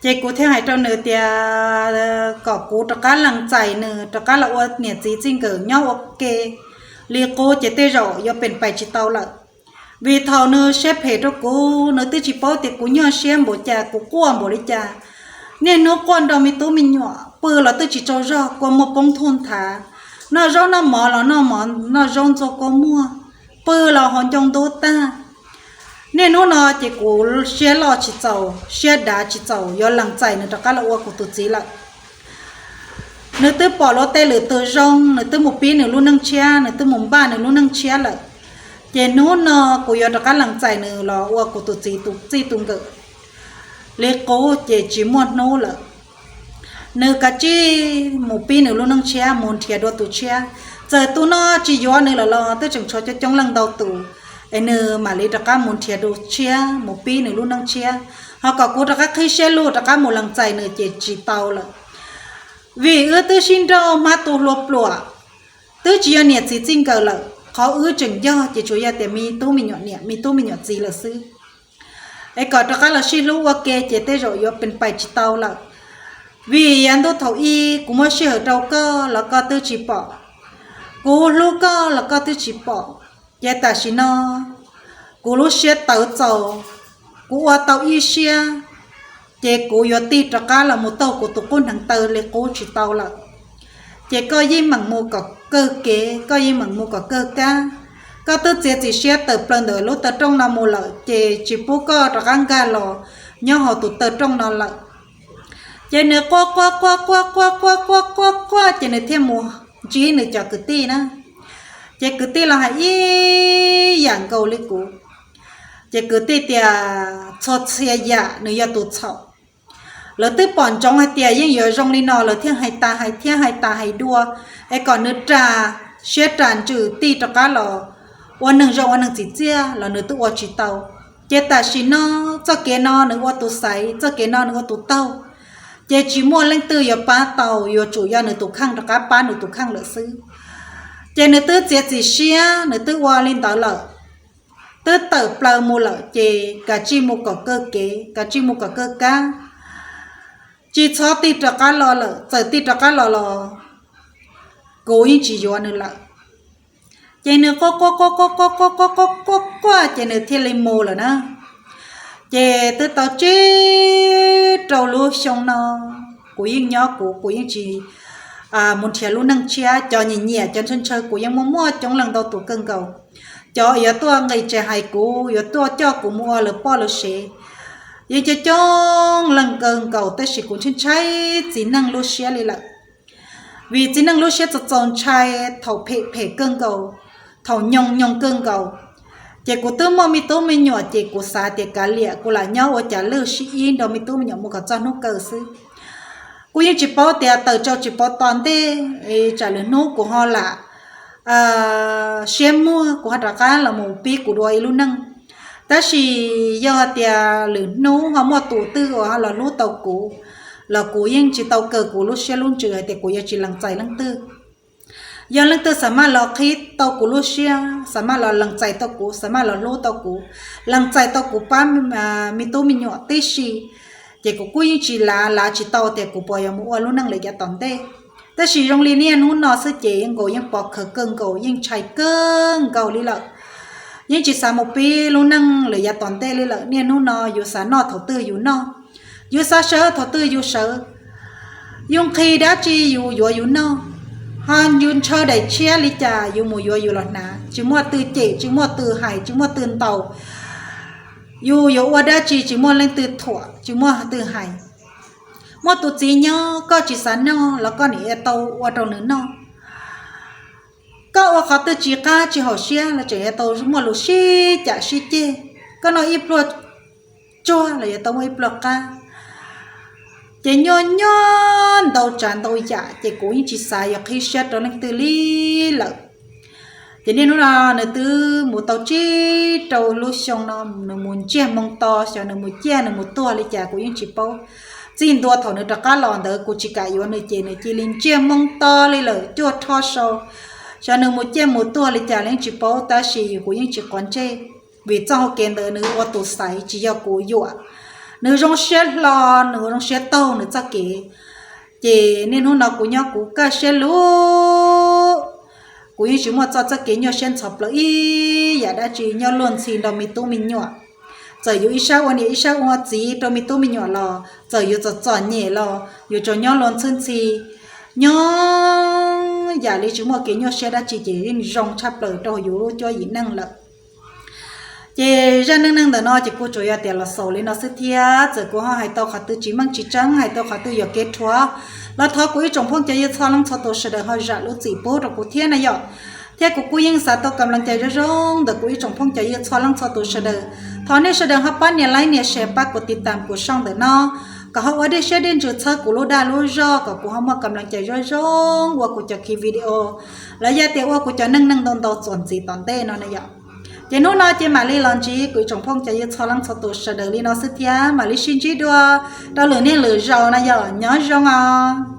Ces kuv thiaj hais rau nws tias kom kuv rov qab lees txais nws rov qab los ua niam txiv txij nkawm nyob ua ke li qub ces tej zaum yuav pes pais tsis tau lawm. Vim thaum nws siab phem rau kuv, nws twb tsis paub tias kuv nyuaj siab npaum cas, kuv quaj npaum li cas. Niaj hnub quaj nrog me tub me nyuam pw los twb tsis tsaug zog, kua muag poob thuj nthav, noj zaub noj mov los noj mov noj zaub ntxuag kua muag, pw los hauv ncoo ntub tag. Niaj hnub no ces kuv siab loj tsis txaus, siab dav tsis txaus yuav lees txais nws rov qab los ua kuv tus txiv lawm. Nws twb pom luag tej lwm tus zoo, nws twb mus pib nws lub neej tshiab, nws twb mus npaj nws lub neej tshiab lawm. Ces hnub no kuv yuav rov qab lees txais nws los ua kuv tus txiv tus txij tus nkawm li qub ces tsis muaj hnub lawm. Nws kav tsij mus pib nws lub neej tshiab, mus nrhiav dua tus tshiab. Txawm tus no tsis yuav nws lawm los twb tseem tshuav coob coob leej ntau tus, es nws mam li rov qab mus nrhiav dua tshiab, mus pib nws lub neej tshiab, ho kom kuv rov qab qhib siab lug rov qab mus lees txais nws ces tsis tau lawm. Vim wb twb sib nrauj hmab tu hlua pluam, twb tsis yog niam txiv txij nkawm lawm, qhov wb tseem yog ces tsuas yog tias me tub me nyuam niam me tub me nyuam txiv lawm xwb. Es kom rov qab los sib hlub ua ke ces tej zaum yuav pes pais tsis tau lawm. Vim yav ntuj thaum ub kuv muab sij hawm rau koj los koj twb tsis pom, kuv hlub koj los koj twb tsis pom. Ces tam sim no kuv lub siab tawv txaus, kuv ua tau ib siab, ces kuv yuav tig rov qab los mus taug kuv tus qub hneev taw li qub tsis tau lawm. Ces koj yeej meem mus kom kawg kev, koj yeej meem mus kom kawg kab. Koj twb txiav txim siab tawm plaws ntawm lub taw rooj no mus lawm, ces tsis pub koj rov qab nkag los nyob hauv tus taw rooj no lawm. Ces nws quaj quaj quaj quaj quaj quaj quaj quaj quaj ces nws thiaj mus ntsib nws cov kwv tij na. Ces kwv tij los hais ib yam nkaus li kuv. Ces kwv tij tias txhua txhia yam nws yog tus txhaum. Lawv twb pom ntsoov hais tias yeej yuav zoo li no, lawv thiaj hais tas hais thiab hais tas hais dua, es kom nws ras siab ras ntsws tig rov qab los ua neeg zoo ua neeg tsim txiaj los nws twb ua tsis tau. Ces tam sim no txoj kev no nws ua tus xaiv, txoj kev no nws ua tus taug, ces tsis muaj leej twg yuav pab tau, yuav tsum yog nws tus kheej rov qab pab nws tus kheej lawm xwb. Ces nws twb txiav txim siab, nws twb ua li ntawd lawm, twb tawm plaws mus lawm, ces kav tsij mus kom kawg kev, kav tsij mus kom kawg kab. Tsis txhob tig rov qab los lawm, txawm tig rov qab los los kuv yeej tsis yuav nws lawm. Ces nws quaj quaj quaj quaj quaj quaj quaj quaj quaj quaj, ces nws thiaj li mus lawm na. Ces twb tau tsib rau lub xyoo no, kuv yeej nyob kuv, kuv yeej tsis mus nrhiav lub neej tshiab. Cov nyiam nyiam, cov ntshaw ntshaw kuv yeej muaj muaj coob leej ntau tus kawg nkaus. Cov yuav tuaj nqis tsev hais kuv, yuav tuaj coj kuv mus ua lawv poj lawv sev, yeej coob coob leej kawg nkaus, tab sis kuv ntshai ntshai txiv neej lub siab li lawm. Vim txiv neej lub siab txaus txaus ntshai, thaum phem phem kawg nkaus, thaum nyoog nyoog kawg nkaus, ces kuv twb muaj me tub me nyuam, ces kuv xav tias kav liam, kuv lam nyob ua cas lwj sib ib nrog me tub me nyuam mus kom txog hnub kawg xwb. Kuv yeej tsis paub tias tawm tsau tsis paub tom ntej, tsam lwm hnub kuv ho lam siab muag, kuv ho rov qab los mus pib kuv dua ib lub neej. Tab sis yog tias lwm hnub ho muaj tus twg uas ho los hlub tau kuv, los kuv yeej tsis tau kaw kuv lub siab lub ntsws hais tias kuv yuav tsis lees txais leej twg. Yog leej twg xav maj los qhib tau kuv lub siab, xav maj los lees txais tau kuv, xav maj los hlub tau kuv, lees txais tau kuv pab me tub me nyuam tib si, ces kuv kuj yeej tsis lav, lav tsis tau tias kuv puas yuav mus ua lub neej lawm yav tom ntej. Tab sis zoo li niaj hnub no xwb ces yeej nkaus yeej pov khawv kawg nkaus, yeej ntshai kawg nkaus li lawm. Yeej tsis xav mus pib lub neej lawm yav tom ntej li lawm. Niaj hnub no yus xav noj thaum twg yus noj, yus xav sawv thaum twg yus sawv, yus nqhis dab tsi yus yuav yus noj, ho yus ntshaw daim tshiab li cas yus mus yuav yus los hnav. Tsis muaj twg cem, tsis muaj twg hais, tsis muaj twg ntaus. Yus yuav ua dab tsi tsis muaj leej twg thuam, tsis muaj twg hais. Muaj tus txiv nyob, koj tsis xav noj los koj niam tau ua rau nws noj. Koj ua qhov twg tsis qab tsis haum siab los tseem yuav tau muaj lus sib cam sib ceg. Koj noj ib pluag tsuag los yuav tau muaj ib pluag qab. Ces nyuaj nyuaj ntau tsav ntau yam, ces kuv yeej tsis xav yuav qhib siab rau leej twg li lawm. Ces niaj hnub no nws twb mus tau tsib rau lub xyoo no, nws mus ntsiag moo to, xyov nws mus ciaj nws mus tuag li cas kuv yeej tsis paub. Txij ntua thaum nws rov qab los ntawd kuv tsis kam yuav nws ces nws cia li ntsiag moo to li lawm, cuaj rho sau. Xyov nws mus ciaj mus tuag li cas los yeej tsis paub, tab sis kuv yeej tsis quav ntsej, vim txoj hau kev ntawd nws ua tus xaiv tsis yog kuv yuam. Nws zoo siab hlo, nws zoo siab taug nws txoj kev. Ces niaj hnub no kuv nyob kuv kaj siab lug, kuv yeej tsis muaj txoj txoj kev nyuaj siab ntxhov plaws ib yam dab tsi nyob luag ntxhi nrog me tub me nyuam. Txawm yus ib sab ua niam ib sab ua txiv rau me tub me nyuam los txawm yuav txom txom nyem los yus tsuas nyob luag ntxhi ntxhi, nyob yam li tsis muaj kev nyuaj siab dab tsi ces yeej zoo tshaj plaws rau yus lub cuab yim neej lawm. Ces zaj neej neeg ntawm no ces kuv tsuas yog tias los xaus li no xwb thiab, txawm kuv ho hais tau qhov twg tsis meej tsis tseeb, hais tau qhov twg yuam kev rhuav los thov kuv ib tsoom phooj cov ywg txhua leej txhua tus sawv daws ho zam lub txim pub rau kuv thiab na yom. Thiab kuv kuj yeej xav tau kam leej cai zoo zoo ntawm kuv ib tsoom phooj cov ywg txhua leej txhua tus sawv daws. Thov nej sawv daws ho pab nias like nias share pab kuv tiv tam kuv soj ntawm no, kom ho ua dej siab dej ntsws txhawb kuv lub dag lub zog kom kuv ho muaj kam leej cai zoo zoo ua kuv cov ki video los yog tias ua kuv cov neej neeg ntau ntau txuas ntxiv tom ntej no na yom. Ces hnub no ces mam li los ntsib kuv ib tsoom phooj cov ywg txhua leej txhua tus sawv daws li no xwb thiab mam li sib ntsib dua rau lwm niaj lwm zaus na yom, nyob zoo os.